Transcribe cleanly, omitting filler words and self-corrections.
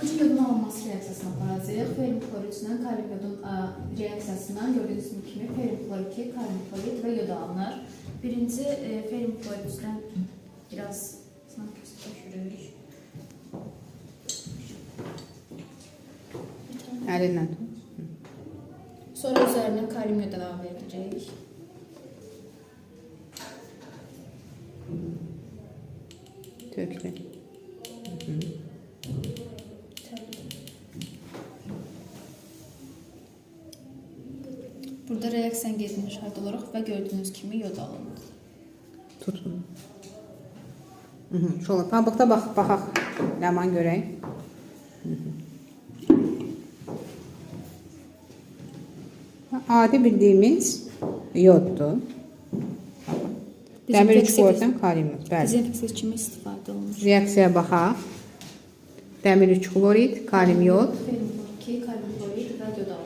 Bu gün yodun alınması reaksiyasını aparacağıq. Ferrum xlorid ilə kalium yodun reaksiyasından gördüyünüz kimi ferrum xlor 2, kalium xlorid və yod alınır. Birinci ferrum xlorid ilə biraz tökürük. Əlinlə tut. Sonra üzərinə kalium yod əlavə edirik. Tökdü. Burada reaksiyanın gedişini müşahidə olaraq və gördüyünüz kimi yod alındı. Tut bunu. Şola, pambıqda bax, baxaq. Ləman görək. Adi bildiyimiz yoddur. Dəmir 3 xloriden kalium yod. Bəli. Dezinfeksiya kimi istifadə olunur. Reaksiyaya baxaq. Dəmir 3 xlorid, kalium yod. Ferrum xlor 2, kalium xlorid və yod alınır.